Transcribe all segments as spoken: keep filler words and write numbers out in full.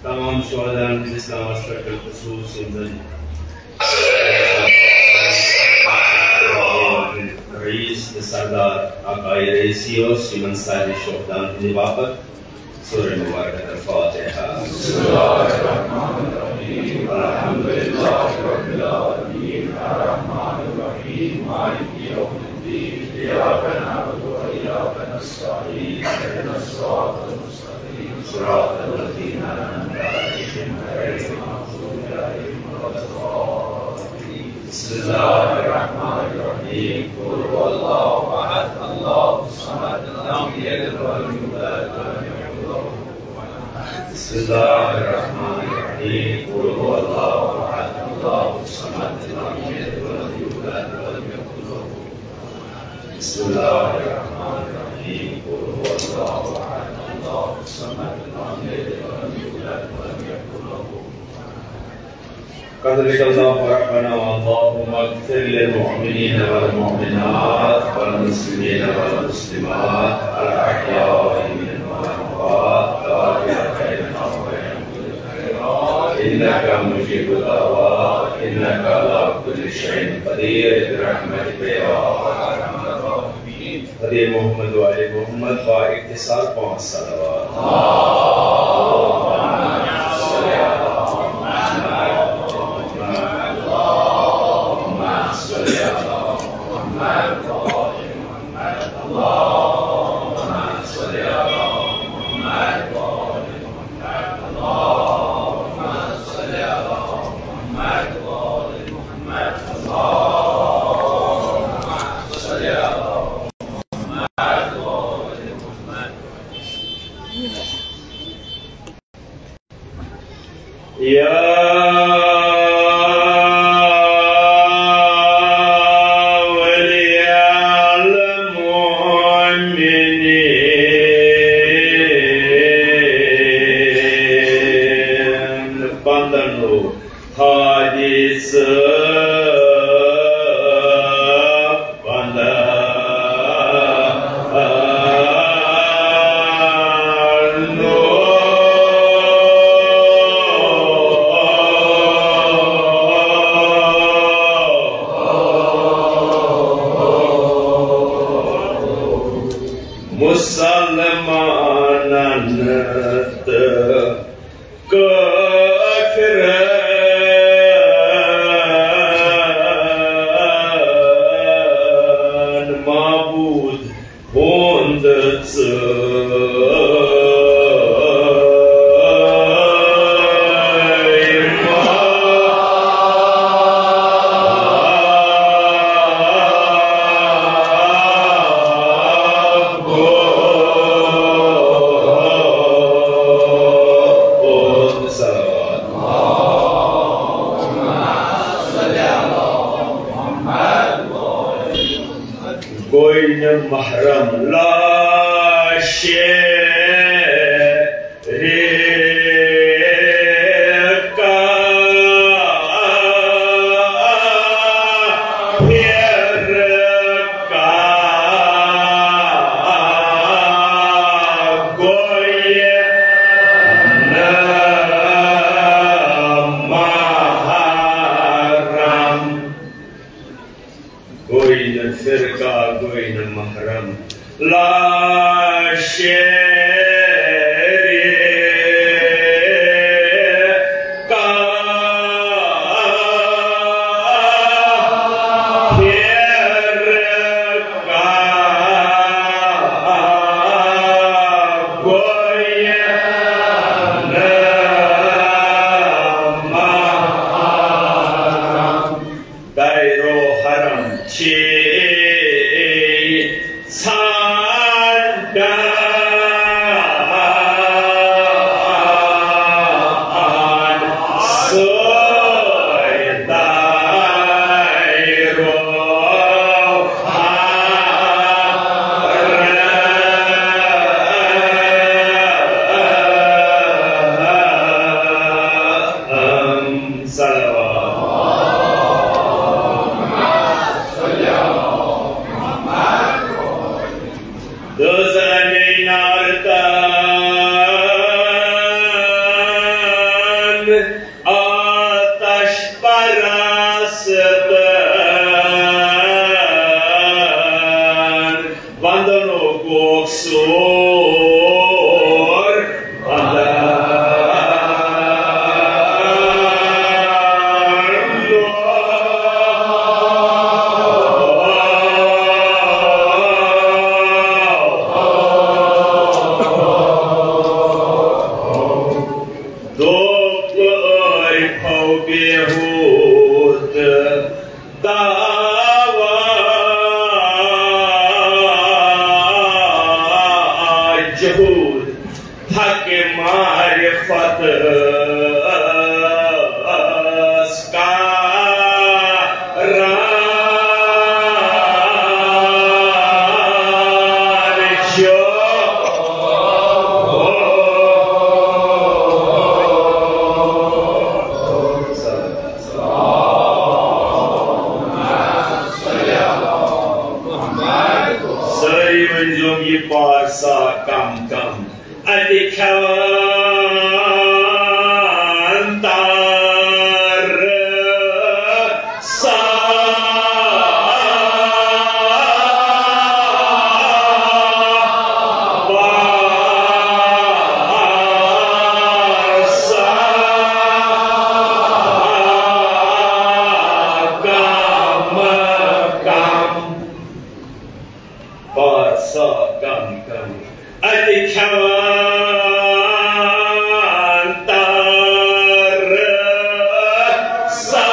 تمام شہداء ہٕنٛدِس ناوس پٮ۪ٹھ بالخصوص یِم زن رئیس تہٕ سردار آقای رئیسی اوس، یِمن سارنٕے شہداءن ہٕنٛدِ باپتھ سورہ مبارکہ الفاتحہ۔ بسم اللہ الرحمن الرحیم۔ الحمد للہ رب العالمین۔ الرحمن الرحیم۔ مالک یوم الدین۔ ایاک نعبد و ایاک نستعین۔ اہدنا الصراط المستقیم۔ صراط الذین انعمت علیہم غیر المغضوب علیہم ولا الضالین۔ بسم اللہ الرحمن الرحیم۔ قل هو اللہ احد، اللہ الصمد، لم یلد ولم یولد ولم یکن له بسم اللہ الرحمن الرحیم۔ قل هو اللہ احد، اللہ الصمد، لم یلد ولم یولد ولم یکن له۔ بسم اللہ الرحمن الرحیم۔ قل هو اللہ احد، اللہ الصمد، لم یلد ولم یولد ولم یکن له۔ قد رضي الله ربنا، اللهم اغفر للمؤمنين والمؤمنات والمسلمين والمسلمات الأحياء منهم والأموات، الفاتحة بيننا وبينهم بالخيرات، إنك مجيب الدعوات، إنك على كل شيء قدير، برحمتك يا أرحم الراحمين۔ ارحم الراحمين۔ ارے محمد و آل محمد با اختصار پانچ صلوات۔ يا ولي المؤمنين، بندن ہو حادث بندن۔ مسلمانن تہٕ کٲفرن معبوٗد ہُنٛد ژٕ گوٚو نہٕ محرم لاشے گوٚو نہٕ فرقہ، گوٚو نہٕ محرم لاشے دایرو حرم چی ژھانٛڈ آتش پرستن وندنو گوکھ سور۔ دوٚپ عٲرفو بیہوٗد دعوا جہوٗد، حق معرفت ٲس کران چھُ۔ سٲری ؤنۍزیوم یہِ پارسا کم کم۔ اَتہِ کھٮ۪وان تارٕ سا پارسا کم کم۔ پارسا کم کم۔ اَتہِ کھٮ۪وان تارٕ سا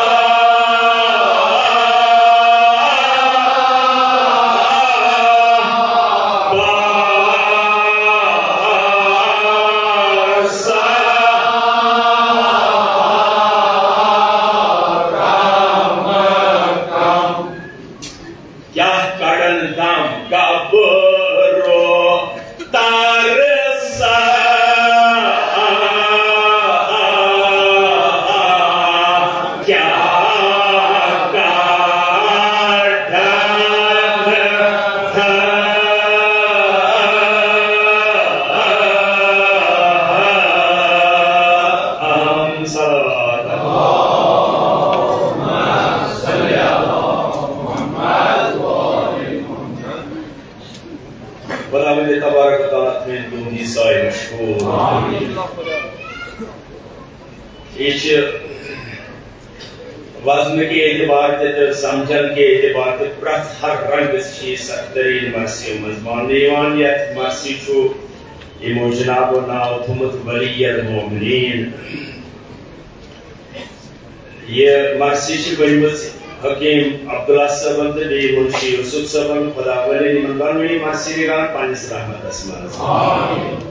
پارسا کم کم۔ کیٛاہ کڑن دم قبرو تارٕ سا؟ کیٛاہ کڑن دم؟ صلوات۔ خداوند تبارک و تعالیٰ تھٲیِن تُہُنٛد یہِ سایہِ مشہوٗر۔ یہِ چھِ وزنہٕ کہِ اعتبار تہِ تہٕ سمجھن کہِ اعتبار تہِ پرٛٮ۪تھ ہر رنگس چھِ یہِ سخت ترین مرثی منٛز ماننہٕ یِوان۔ یتھ مرثی چھُ یِمو جنابو ناو تھوٚمُت ولی المومنین۔ یہِ مرثی چھِ ؤنمٕژ حکیم عبداللہ صٲبن تہٕ بیٚیہِ منشی یوسف صٲبن، خدا ولین یِمن دۄنوٕنی مرثی نگارن پننِس رحمتس منٛز۔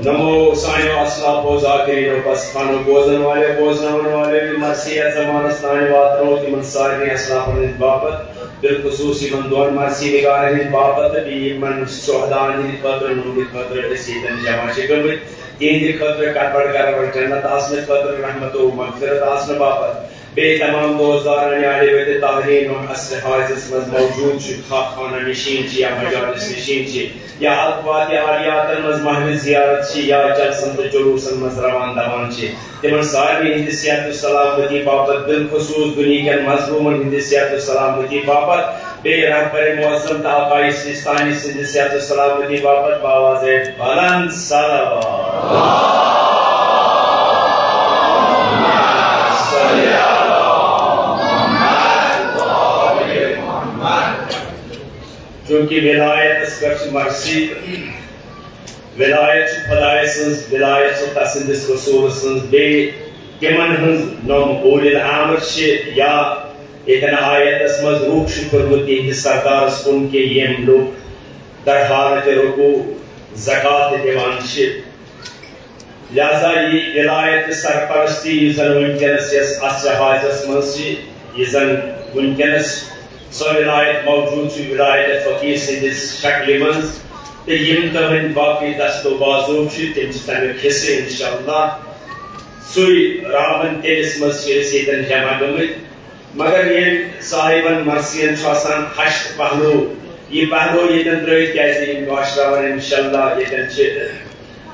نمو سانیو اسلافو ذاکرینو پسخانو بوزن والے بوزناون والے یہِ مرثی یتھ زمانس تانۍ واتنٲو، تِمن سارنٕے اسلافن ہٕنٛدِ باپتھ، بالخصوص یِمن دۄن مرثی نگارن ہٕنٛدِ باپتھ تہٕ بیٚیہِ یِمن شہداہن ہٕنٛدِ خٲطرٕ، نوٗرِ خٲطرٕ أسۍ ییٚتٮ۪ن جمع چھِ گٔمٕتۍ۔ تِہنٛدِ خٲطرٕ کڑ بڑ گڑ بڑ جنت آسنہٕ خٲطرٕ، رحمت و مغفرت آسنہٕ باپتھ، بیٚیہِ تمام دوستدارن یعنی وتہِ تاریٖن و اصل حاضس منٛز موجود چھِ، خا-، خانہ نشین چھِ یا مجالس نشین چھِ یا الفاظ یا عالیاتن منٛز محل زیارت چھِ یا جلسن تہٕ جلوسن منٛز روان دوان چھِ، تِمن سارنٕے ہٕنٛدِ صحت و سلامتی باپتھ، بالخصوص دُنیہکٮ۪ن مظلومن ہٕنٛدِ صحت و سلامتی باپتھ، بیٚیہِ رہبر معظم تہٕ آقای سیستانی سٕنٛدِ صحت و سلامتی باپتھ باوازے بلند صلوات۔ چونکہ ولایتس پٮ۪ٹھ چھِ مرثی، ولایت چھِ خدایہِ سٕنٛز، ولایت چھِ تسٕنٛدِس رسوٗل سٕنٛز، بیٚیہِ تِمن ہٕنٛز نۄم اولِل امر چھِ یا ییٚتٮ۪ن آیتس منٛز رُخ چھُ کوٚرمُت تِہنٛدِس سردارس کُن کہِ یِم لُکھ در حالت رکوع زکات دِوان چھِ۔ لہذا یہِ ولایت تہٕ سرپرستی یُس زن وٕنکیٚنس یس اتھ جہازس منٛز چھِ، یہِ زن وٕنکیٚنس سۄ ولایت موجود چھِ، ولایت فقیٖر سٕنٛدِس شکلہِ منٛز، تہٕ یِم تِہنٛدۍ باقٕے دست و بازو چھِ، تِم چھِ تمیُک حصہٕ انشاءاللہ۔ سُے راوُن تیٚلِس منٛز چھِ أسۍ ییٚتٮ۪ن جمع گٔمٕتۍ۔ مگر ییٚلہِ صاحبن مرثین چھُ آسان ہشت پہلو، یہِ پہلو ییٚتٮ۪ن ترٲوِتھ، کیازِ یِم کاشراوان انشاءاللہ ییٚتٮ۪ن چھِ،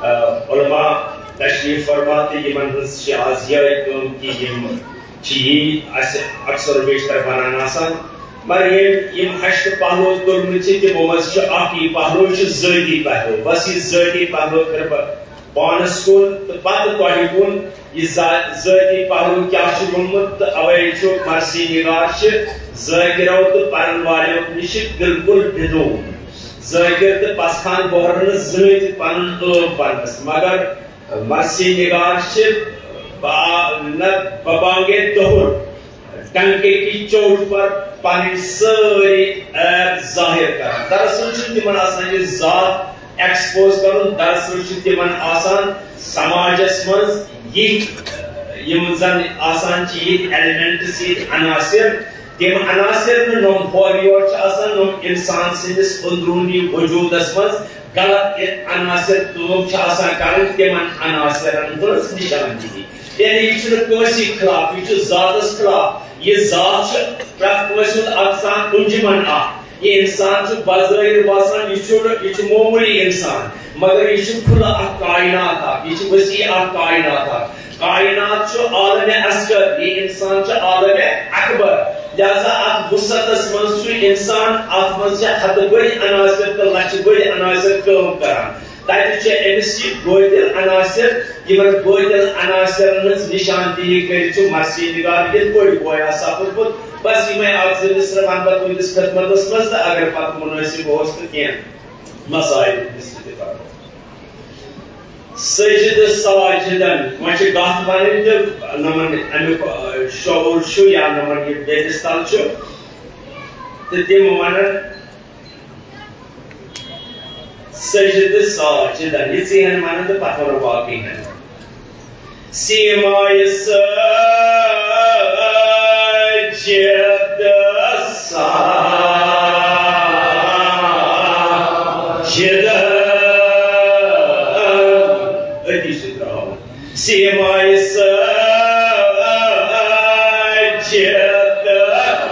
آ، علماء تشریف فرما، تہٕ یِمن ہٕنٛز چھِ آز یِہے کٲم کہِ یِم چھِ یی اَسہِ اکثر و بیشتر وَنان آسان۔ مگر یِم، یِم ہشت پہلو تُلمٕتۍ چھِ، تِمو منٛز چھُ اکھ یہِ پہلو، یہِ چھُ ذٲتی پہلو۔ بس یہِ ذٲتی پہلو کَرٕ بہٕ پانَس کُن تہٕ پتہٕ تۄہہِ کُن۔ یہِ ذا-، ذٲتی پہلو کیٛاہ چھُ ووٚنمُت، تہٕ اَوَے چھُ مرثی نگار چھِ ذاکرو تہٕ پرن والٮ۪و نِش بالکل بِدوٗن۔ ذاکر تہٕ پسخان بوہرن نہٕ زٕہٕنۍ تہِ پنُن عٲب پننس، مگر مرثی نگار چھِ با-، نہ ببانگِ دہر، ڈنکے کی چوٹ پر پنٕنۍ سٲری عیب ظاہر کران۔ دراصل چھُ تِمن آسان یہِ ذات ایکسپوز کرُن، دراصل چھُ تِمن آسان سماجس منٛز یِتھۍ، یِم زن آسان چھِ یِتھۍ ایلیمنٹس، یِتھۍ عناصر، تِم عناصر نہٕ نۄم ہورٕ یورٕ چھِ آسان، نۄم انسان سٕنٛدِس اندروٗنی وجوٗدس منٛز غلط عناصر کٲم چھِ آسان کران، تِمن عناصرن ہٕنٛز نشاندہی۔ یعنی یہِ چھُنہٕ کٲنٛسی خلاف، یہِ چھُ ذاتس خلاف۔ یہِ ذات چھُ پرٛٮ۪تھ کٲنٛسہِ ہُنٛد اکھ سان انجمن اکھ۔ یہِ انسان چھُ بظٲہر باسان، یہِ چھُنہٕ، یہِ چھُ معموٗلی انسان، مگر یہِ چھُ کھُلہٕ اکھ کائنات اکھ، یہِ چھُ وسیع اکھ کائنات اکھ۔ کائنات چھُ عالمِ اصغر، یہِ انسان چھُ عالمِ اکبر۔ لہذا اتھ وسعتس منٛز چھُ انسان، اتھ منٛز چھِ ہتہٕ بٔدۍ عناصر تہٕ لچھِ بٔدۍ عناصر کٲم کران۔ تتہِ چھِ أمِس یہِ گٲتِل عناصر، یِمن گٲتِل عناصرن ہٕنٛز نشاندہی کٔرِتھ چھُ مرثی نگار یِتھ پٲٹھۍ گویا سپُدمُت۔ بس یِمے اکھ زٕ مصرٕ ونہٕ بہٕ تُہنٛدِس خدمتس منٛز، تہٕ اگر پتہٕ مُنٲسِب اوس تہٕ کینٛہہ مسائل تِم تہِ کرو۔ سجدٕ ساجدن، وۄنۍ چھِ کتھ ونٕنۍ تہٕ نمن امیُک، آ، شعور چھُ یا نمن یہِ بیٚہنَس تل چھُ، تہٕ تِم ونن سجدٕ ساجدن، یہِ ژیٖہن ونان تہٕ پتہٕ ونو باقٕے ہن۔ سیمایہِ سجدٕ ساجدن۔ أتی چھُ ترٛاوُن۔ سیمایہِ سجدٕ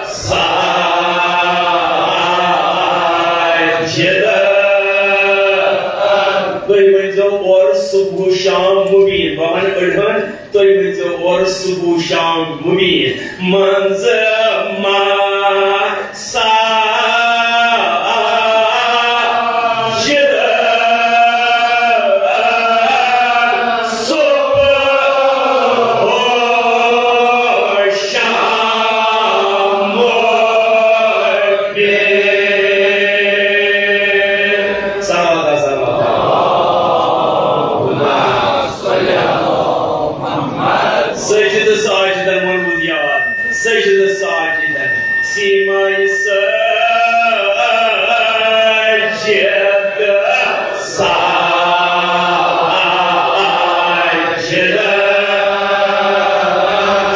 ساجدٕ۔ تُہۍ ؤنۍزیو اورٕ صبح شام مُبیٖن۔ بہٕ وَنہٕ أڑہَن، تُہۍ ؤنۍزیو اورٕ صبح شام مُبیٖن۔ منٛزٕ ما سا سجدٕ ساجدن ووٚنمُت یاد، سجدٕ ساجدن۔ سیمایہِ سجدٕ ساجدٕ۔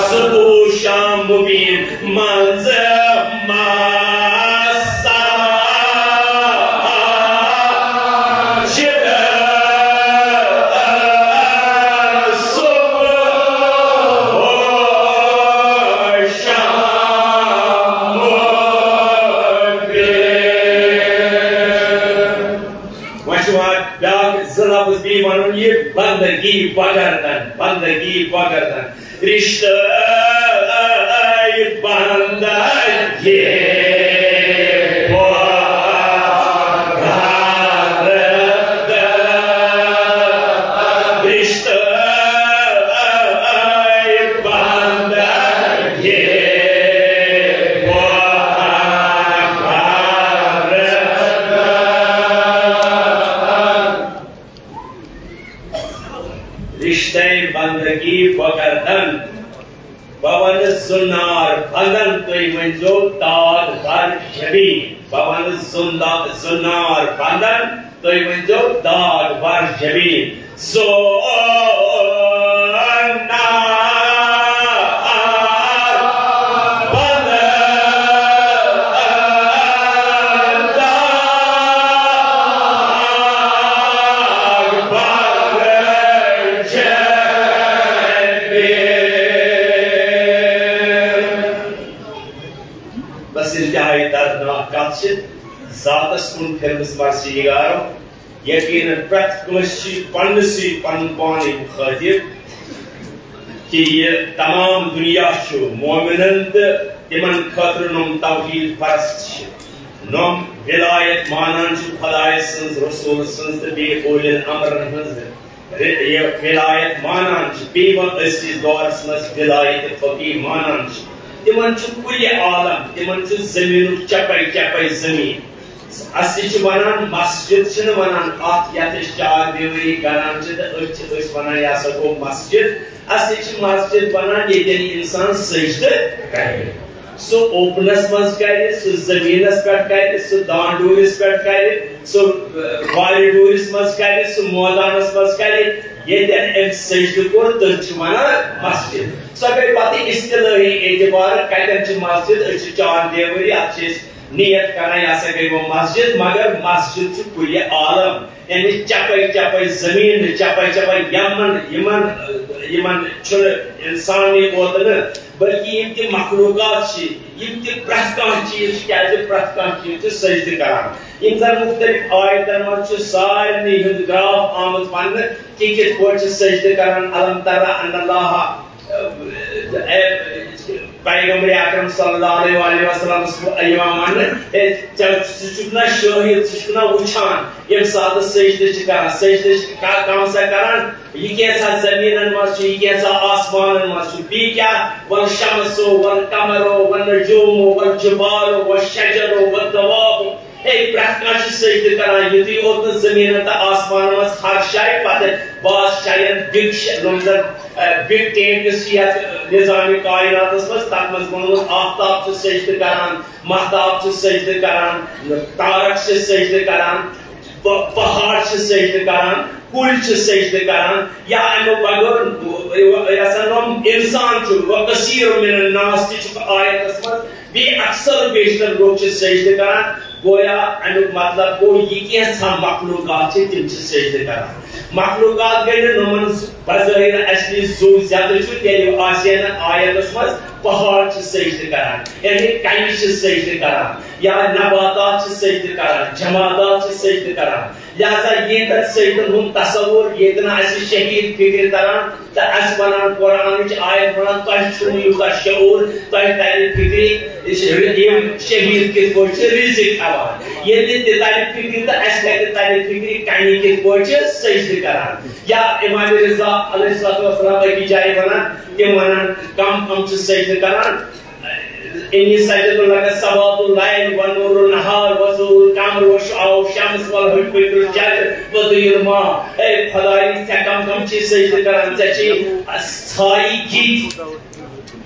صبح شام مُبیٖن منٛزٕ ما سجدٕ۔ صبح شام مُبیٖن۔ وۄنۍ چھُ وۄنۍ بیٛاکھ زٕ لفظ بیٚیہِ وَنُن، یہِ بندگی بغردن، بندگی بغردن۔ رشتہٕ بندگی بغردن۔ رشتہٕ بندگی بغردن۔ رشتہٕ بندگی بغردن۔ بہٕ وَنہٕ زُنار بندن، تُہۍ ؤنۍزیو داد بر جبین۔ بہٕ وَنہٕ زُندا-، زُنار بندن، تُہۍ ؤنۍزیو داد بر جبین۔ زُنار بندن۔ بس انتہائی دردناک کتھ چھِ ذاتس کُن پھِرمٕژ مرثی نگارو۔ یقیناً پرٛٮ۪تھ کٲنٛسہِ چھِ پننِسٕے پنُن پانٕے مُخٲطِب، کہِ یہِ تمام دُنیا چھُ مومنن تہٕ تِمن خٲطرٕ نۄم توحیٖد پرست چھِ، نۄم ولایت مانان چھِ خۄدایہِ سٕنٛز، رسول سٕنٛز تہٕ بیٚیہِ اولی الامرن ہٕنٛز۔ رِ-، یہِ ولایت مانان چھِ، بیٚیہِ وۄنۍ أزکِس دورس منٛز ولایت فقیہ مانان چھِ۔ تِمن چھُ کُلہِ عالم، تِمن چھُ زٔمیٖنُک چپے چپے زٔمیٖن۔ اَسہِ چھِ وَنان، مسجد چھِنہٕ وَنان اَتھ، یَتھ أسۍ چار دیوٲری کران چھِ تہٕ أتھۍ چھِ أسۍ وَنان، یہِ ہسا گوٚو مسجد۔ اَسہِ چھِ مسجد وَنان، ییٚتٮ۪ن اِنسان سجدٕ کرِ۔ سُہ اوپنس منٛز کرِ، سُہ زٔمیٖنس پٮ۪ٹھ کرِ، سُہ دانڈوٗرِس پٮ۪ٹھ کرِ، سُہ، اہ، وارِ ڈوٗرِس منٛز کرِ، سُہ مٲدانس منٛز کرِ، ییٚتٮ۪ن أمۍ سجدٕ کوٚر، تٔتھۍ چھِ وَنان مسجد۔ سۄ گٔے پتہٕ اصطلٲحی اعتبار، کتٮ۪ن چھِ مسجد؟ أسۍ چھِ چار دیوٲری، اَتھ چھِ أسۍ نیت کران، یہِ ہسا گٔے وۄنۍ مسجد، مگر مسجد چھُ کُلہِ عالم، یعنی چپے چپے زمین، چپے چپے یمن، یمن، یمن چھُنہٕ انسانٕے یوت نہٕ، بلکہ یِم تہِ مخلوقات چھِ، یِم تہِ پرٛٮ۪تھ کانٛہہ چیٖز چھِ، کیازِ پرٛٮ۪تھ کانٛہہ چیٖز چھُ سجدٕ کران۔ یِم زن مختلف آیتن منٛز چھُ سارنٕے ہُنٛد گراف آمُت وننہٕ کہِ کِتھ پٲٹھۍ چھِ سجدٕ کران۔ الم تر ان اللہ، اے، پیغمبر اکرم صلی اللہ علیہ وآلہ وسلمس یِوان وننہٕ، اے، ژےٚ، ژٕ چھُکھ نا شٲہد، ژٕ چھُکھ نا وٕچھان ییٚمہِ ساتہٕ سجدٕ چھِ کران، سجدٕ چھِ کا-، کم سا کران، یہِ کینٛژھا زٔمیٖنن منٛز چھُ، یہِ کینٛژھا آسمانن منٛز چھُ، بیٚیہِ کیٛاہ؟ والشمس والقمر والنجوم والجبال والشجر والدواب۔ ہے، پرٛٮ۪تھ کانٛہہ چھُ سجدٕ کران، یُتُے یوت نہٕ زٔمیٖنن تہٕ آسمانن منٛز ہر جایہِ پتہٕ بعض جاین بِگ شے-، یِم زن، اہ، بِگ ٹینکس چھِ یتھ نظام کائناتس منٛز، تتھ منٛز ووٚنمُت، آفتاب چھُ سجدٕ کران، مہتاب چھُ سجدٕ کران، تارک چھِ سجدٕ کران، پ-، پہاڑ چھِ سجدٕ کران، کُلۍ چھِ سجدٕ کران، یا امیُک بغٲر یۄس زن یِم انسان چھُ، وکثیر من الناس تہِ چھُ آیتس منٛز، بیٚیہِ اکثر و بیشتر لوٗکھ چھِ سجدٕ کران۔ گویا امیُک مطلب گوٚو، یہِ کینٛژھا مخلوقات چھِ، تِم چھِ سجدٕ کران۔ مخلوقات گٔے نہٕ یِمن بظٲہر اصلی زُو زیادٕ چھُ، تیٚلہِ آسہِ ہے نہٕ آیتس منٛز پہاڑ چھِ سجدٕ کران، یعنی کنہِ چھِ سجدٕ کران، یا نباتات چھِ سجدٕ کران، جمادات چھِ سجدٕ کران۔ لہذا ییٚتٮ۪ن سجدن ہُنٛد تصور، ییٚتٮ۪ن اَسہِ شہیٖد فکرِ تران تہٕ اَسہِ ونان، قرآنٕچ آیت ونان، تۄہہِ چھُو نہٕ یوٗتاہ شعوٗر، تۄہہِ ترِ فکرِ، یِم شہیٖد کِتھ پٲٹھۍ چھِ رِزق کھٮ۪وان۔ ییٚلہِ تہِ ترِ فکرِ تہٕ اَسہِ کتہِ ترِ فکرِ، کنہِ کِتھ پٲٹھۍ چھِ سجدٕ کران۔ یا امام رضا علیہ الصلوۃ والسلام أکِس جایہِ ونان، تِم ونان، کم کم چھِ سجدٕ کران؟ انی سجدت لک سبات اللیل و نور النہار و ظہور القمر و شعاع الشمس و الفجر الشجر و ضیاء الماء۔ اے خدای، ژےٚ کم کم چھِ سجدٕ کران؟ ژےٚ چھِ ژھایہِ کِتۍ،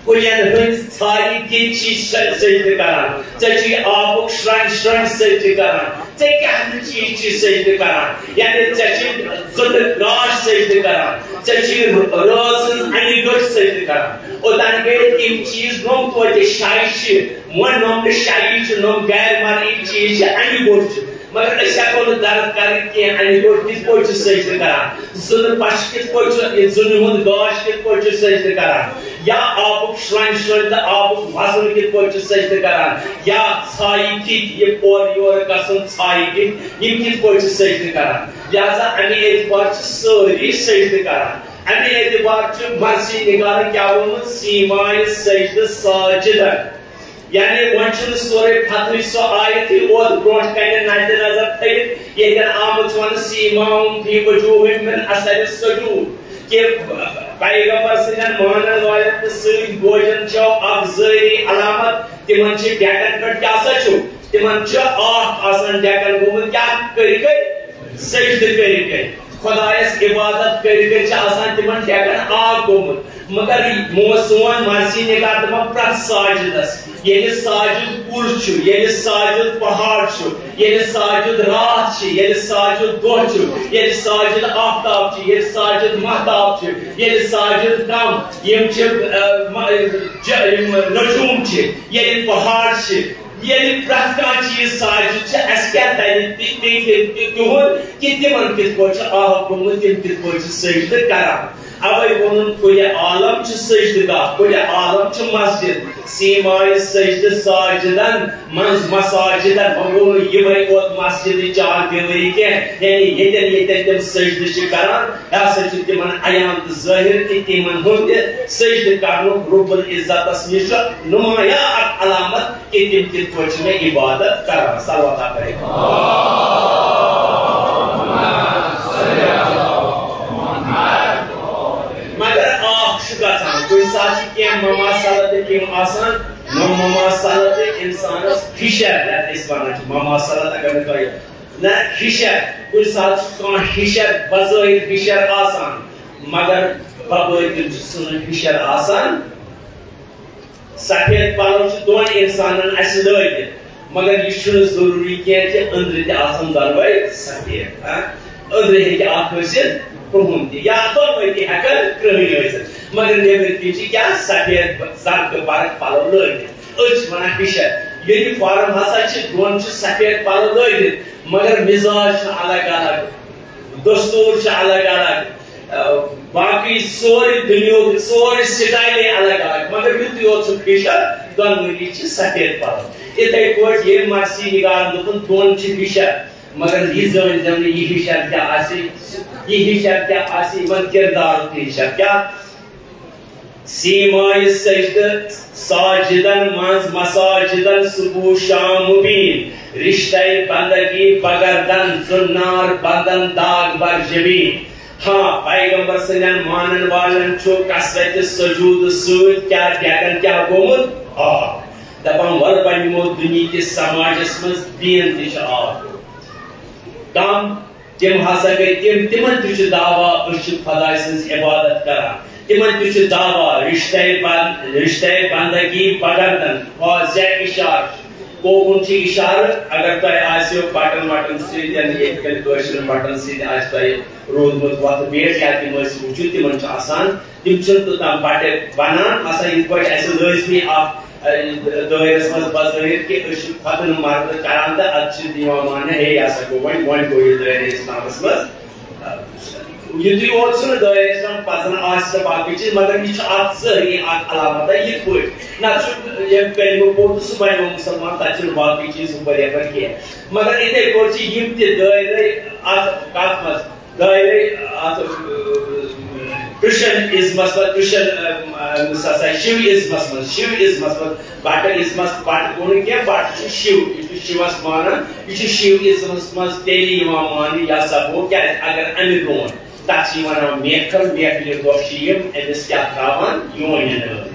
کُلٮ۪ن ہٕنٛز ژھایہِ کِتۍ چھِ س-، سجدٕ کران؟ ژےٚ چھِ آبُک شرٛنٛگ شرٛنٛگ سجدٕ کران؟ ژےٚ کیٛاہ نہٕ چیٖز چھِ سجدٕ کران؟ یعنی ژےٚ چھِ زُنہٕ گاش سجدٕ کران، ژےٚ چھِ رٲژ ہٕنٛز انہِ گٔٹ سجدٕ کران۔ اوٚتام گٔے تِم چیٖز، نۄم توتہِ شایہِ چھِ، وۄنۍ نۄم نہٕ شایہِ چھِ، نۄم غیر مرئی چیٖز چھِ، انہِ گوٚٹ چھُ۔ مگر أسۍ ہٮ۪کو نہٕ درد کٔرِتھ کینٛہہ، انہِ گوٚٹ کِتھ پٲٹھۍ چھُ سجدٕ کران؟ زُنہٕ پش کِتھ پٲٹھۍ چھُ، یہِ زُنہِ ہُنٛد گاش کِتھ پٲٹھۍ چھُ سجدٕ کران؟ یا آبُک شرٛنٛگ شرٛنٛگ تہٕ آبُک وزُن کِتھ پٲٹھۍ چھُ سجدٕ کران؟ یا ژھایہِ کِتۍ، یہِ اورٕ یورٕ گژھُن، ژھایہِ کِتۍ، یِم کِتھ پٲٹھۍ چھِ سجدٕ کران؟ لہذا اَمہِ اعتبار چھِ سٲری سجدٕ کران۔ اَمہِ اعتبار چھُ مرثی نگارن کیٛاہ ووٚنمُت؟ سیمایہِ سجدٕ ساجدن۔ یعنی وۄنۍ چھُنہٕ سورہ فتحٕچ سۄ آیتٕے اوت برونٛٹھ کنہِ نظرِ نظر تھٲوِتھ، ییٚتٮ۪ن آمُت چھُ وننہٕ، سیماہم فی وجوہہم من اثر السجود، کہِ پیغمبر سٕنٛدٮ۪ن مانن والٮ۪ن تہٕ سۭتۍ بوزن چھو اکھ ظٲہری علامت، تِمن چھِ ڈٮ۪کن پٮ۪ٹھ کیٛاہ سا چھُ؟ تِمن چھُ آکھ آسان ڈٮ۪کن گوٚمُت، کیٛاہ کٔرۍ کٔرۍ؟ سجدٕ کٔرۍ کٔرۍ۔ خۄدایس عبادت کٔرۍ کٔرۍ چھِ آسان تِمن ڈٮ۪کن آکھ گوٚمُت۔ مگر مو-، سون مرثی نگار دپان پرٛٮ۪تھ ساجدس، ییٚلہِ ساجد کُل چھُ، ییٚلہِ ساجد پہاڑ چھُ، ییٚلہِ ساجد راتھ چھِ، ییٚلہِ ساجد دۄہ چھُ، ییٚلہِ ساجد آفتاب چھُ، ییٚلہِ ساجد مہتاب چھُ، ییٚلہِ ساجد کم، یِم چھِ، اہ، م-، ج-، یِم نجوم چھِ، ییٚلہِ پہاڑ چھِ، ییٚلہِ پرٛٮ۪تھ کانٛہہ چیٖز ساجد چھِ، اَسہِ کیٛاہ تَرِ تہِ-، تہِ-، تہِ-، تہِ-، تِہُنٛد کہِ تِمن کِتھ پٲٹھۍ چھُ آب گوٚمُت، تِم کِتھ پٲٹھۍ چھِ سجدٕ کران؟ اوے ووٚنُن، کُلِ عالم چھُ سجدٕ گاہ، کُلِ عالم چھُ مسجد۔ سیمایہِ سجدٕ ساجدن منٛز مساجدن، وۄنۍ گوٚو نہٕ یِمے یوت مسجدٕ چار دیوٲری کینٛہہ، یعنی ییٚتٮ۪ن ییٚتٮ۪ن تِم سجدٕ چھِ کران، یہِ ہسا چھُ تِمن عیان تہٕ ظٲہِر کہِ تِمن ہُنٛد تہِ سجدٕ کرنُک رب العزتس نِش چھُ نمایاں اکھ علامت۔ کہِ تِم کِتھ پٲٹھۍ چھِ مےٚ عبادت کران۔ صلوات پٔرِو۔ مگر اکھ چھُ گژھان، کُنہِ ساتہٕ چھِ کینٛہہ مماثلت تہِ تِم آسان، نہ مماثلت تہِ اِنسانس ہِشر، یتھ أسۍ ونان چھِ مماثلت، اگر نہٕ تۄہہِ نہ ہِشر، کُنہِ ساتہٕ چھُ کانٛہہ ہِشر، بظٲہِر ہِشر آسان، مگر ببٲطِن چھُ سُہ نہٕ ہِشر آسان۔ سفید پلو چھِ دۄن انسانن اسہِ لٲگِتھ، مگر یہِ چھُنہٕ ضروٗری کینٛہہ کہِ أنٛدرٕ تہِ آسن دۄنوَے سفید۔ ہاں؟ أنٛدرٕ ہیٚکہِ اکھ ٲسِتھ کرٛہُن تہِ، یا دۄنوَے تہِ ہٮ۪کن کرٛہٕنۍ ٲسِتھ، مگر نیٚبٕرۍ کِنۍ چھِ کیٛاہ سفید زرقہٕ برق پلو لٲگِتھ۔ أسۍ چھِ ونان ہِشر۔ یوٗنیفارم ہسا چھِ، دۄن چھِ سفید پلو لٲگِتھ، مگر مزاج چھُ الگ الگ، دستور چھُ الگ الگ۔ آ، باقٕے سورُے دُنیاہُک، سورُے سٹایلے الگ الگ، مگر یُتُے یوت چھُ فیشن دۄنوٕنی چھِ سفید پلو۔ یِتھے پٲٹھۍ ییٚمۍ مرثی نگارن دوٚپُن، دۄن چھِ فیشن، مگر یہِ زٲنۍ زٮ۪و نہٕ یہِ فیشن کیٛاہ آسہِ، یہِ فیشن کیٛاہ آسہِ، یِمن کردارُک فیشن کیٛاہ۔ سیمایہِ سجدٕ ساجدن منٛز مساجدن صبح شام مبین، رشتہ بندگی بگردن زنار بندن داغ بر جبین۔ ہاں، پیغمبر سٕنٛدٮ۪ن مانن والٮ۪ن چھُ کثرت سجود سۭتۍ کیٛاہ ڈیکن کیٛاہ گوٚمُت؟ آب۔ دپان، وَلہٕ وۄنۍ یِمو دُنیہکِس سماجس منٛز دین تہِ چھُ آب۔ کم تِم ہسا گٔے تِم، تِمن تہِ چھُ دعویٰ، أسۍ چھِ خۄداے سٕنٛز عبادت کران۔ تِمن تہِ چھُ دعویٰ، رشتہ بند-، رشتہ بندگی بگردن، واضح اشارٕ چھُ۔ کوکُن چھُ اشارٕ، اگر تۄہہِ آسیو بٹن وٹن سۭتۍ، یعنی یِتھ کٔنۍ کٲشرٮ۪ن بٹن سۭتۍ آسہِ تۄہہِ روٗدمُت وۄتھٕ بیٹھ، یا تِم ٲسۍ وٕچھِو، تِمن چھُ آسان، تِم چھِنہٕ توٚتام بٹہٕ بنان۔ آسان یِتھ پٲٹھۍ اَسہِ لٲزمی اکھ، اَ، دٲیرَس منٛز بظٲہِر کہِ أسۍ چھِ خۄدٕنۍ مدد کران تہٕ اَدٕ چھِ یِوان ماننہٕ، ہے، یہِ ہسا گوٚو وۄنۍ، وۄنۍ گوٚو یہِ دٲیرٕ اِسلامَس منٛز۔ اَ، یُتُے یوت چھُنہٕ دٲیرٕ اِسلام پَزَن آسہِ تہٕ باقٕے چیٖز، مگر یہِ چھُ اَکھ ظٲہری اَکھ علامت یِتھ پٲٹھۍ۔ نَتہٕ چھُ ییٚمہِ کلمہٕ پوٚر تہٕ سُہ بَنیومُت مُسلمان، تَتہِ چھُنہٕ باقٕے چیٖز ہُپٲرۍ یَپٲرۍ کینٛہہ۔ مگر یِتھَے پٲٹھۍ چھِ یِم تہِ دٲیرٕ اَتھ کَتھ منٛز دٲیرے اَتھ، اَ، کرٛشچن ازمس منٛز، کرٛشچن، اَ، اَ، سا، سا، شِو ازمس منٛز، شِو ازمس منٛز، بٹہٕ ازمس، بٹہٕ گوٚو نہٕ کینٛہہ، بٹہٕ چھُ شِو، یہِ چھُ شِوس مانان، یہِ چھُ شِو ازمس منٛز تیٚلہِ یِوان ماننہٕ، یہِ ہسا گوٚو، کیٛازِ اگر اَمہِ برونٛٹھ تَتھ چھِ یِوان میکھل، میکھلہِ دۄہ چھِ یِم أمِس کیٛاہ ترٛاوان؟ یونہِ نٲلۍ۔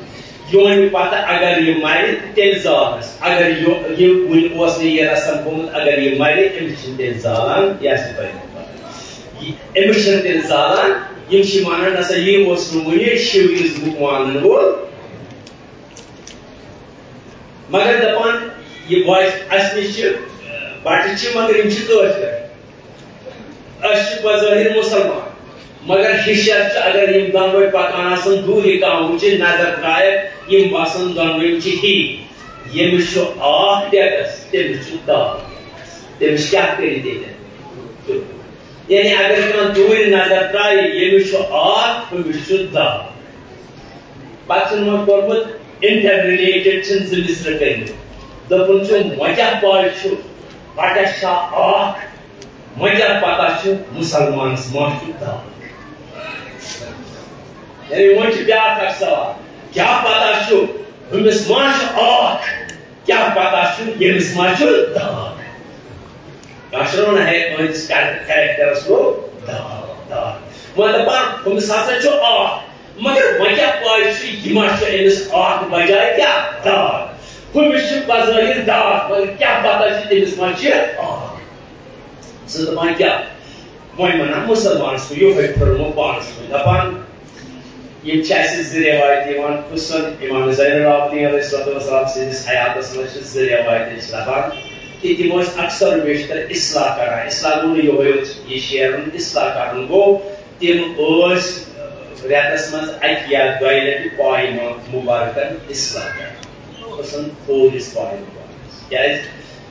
یونہِ پتہٕ اگر یہِ مرِ، تیٚلہِ زالس۔ اگر یہِ، یہِ وُنہِ اوس نہٕ یہِ رسم گوٚمُت، اگر یہِ مرِ، أمِس چھِنہٕ تیٚلہِ زالان، یہِ آسہِ نہٕ تۄہہِ پتہ۔ یہِ، أمِس چھِنہٕ تیٚلہِ زالان، یِم چھِ وَنان، نہ سا، یہِ اوس نہٕ وُنہِ شِو ازمُک مانَن وول۔ مگر دَپان، یہِ بۄچھِ، اَسہِ نِش چھِ، بَٹہٕ چھِ، مگر یِم چھِ کٲفِر۔ أسۍ چھِ بظٲہِر مُسلمان، مگر ہِشر چھِ، اگر یِم دۄنوَے پَکان آسَن، دوٗرِ کانٛہہ وٕچھِ، نظر ترٛایَکھ، یِم باسَن دۄنوَے چھِ ہی۔ ییٚمِس چھُ اَکھ ڈٮ۪کَس، تٔمِس چھُ دَہ۔ تٔمِس کیٛاہ کٔرِتھ ییٚتٮ۪ن؟ یعنی اگر کانٛہہ دوٗرِ نظر ترٛایہِ، ییٚمِس چھُ اَکھ، ہُمِس چھُ دَہ۔ پَتہٕ چھُنہٕ وۄنۍ کوٚرمُت، انٹر ریلیٹڈ چھِنہٕ زٕ مِصرٕ کٔرمٕتۍ۔ دوٚپُن چھُ، وۄنۍ کیٛاہ پَے چھُ، بَٹَس چھا اَکھ؟ وۄنۍ کیٛاہ پَتہ چھُ، مُسلمانَس ما چھُ دَہ؟ یعنی وۄنۍ چھُ بیٛاکھ اَکھ سوال، کیٛاہ پَتہ چھُ، ہُمِس ما چھُ اَکھ؟ کیٛاہ پَتہ چھُ، ییٚمِس ما چھُ دَہ؟ کٲشرٮ۪ن وَنان، ہے، أہٕنٛدِس کیر-، کیریکٹرس گوٚو داغ، داغ۔ وۄنۍ دَپان، ہُمِس ہسا چھُ اَکھ، مگر وۄنۍ کیٛاہ پَے چھُ، یہِ ما چھُ أمِس اَکھ بجایہِ کیٛاہ داغ؟ ہُمِس چھُ بظٲہِر داغ، مگر کیٛاہ پَتہ چھُ، تٔمِس ما چھِ اَکھ؟ ژٕ دَپان کیٛاہ؟ وۄنۍ وَنان مُسلمانَس کُن، یِہوٚے پھِرمو پانَس کُن، دَپان، یِم چھِ اَسہِ زٕ رٮ۪وایت یِوان پرٛژھنہٕ۔ اِمام زین العابدین علیہ الصلوۃ والسلام سٕنٛدِس حیاتَس منٛز چھِ زٕ رٮ۪وایت أسۍ لَبان کہِ تِم ٲسۍ اکثر و بیشتر اصلاح کران۔ اصلاح گوٚو نہٕ یِہوٚے یوت یہِ شیرُن، اصلاح کرُن گوٚو تِم ٲسۍ، اَ، رٮ۪تَس منٛز اَکہِ یا دۄیہِ لَٹہِ پایہِ مُبارکَن اصلاح کران۔ یہِ اوس آسان تھوٚد یُس پایہِ مُبارکَس۔ کیٛازِ؟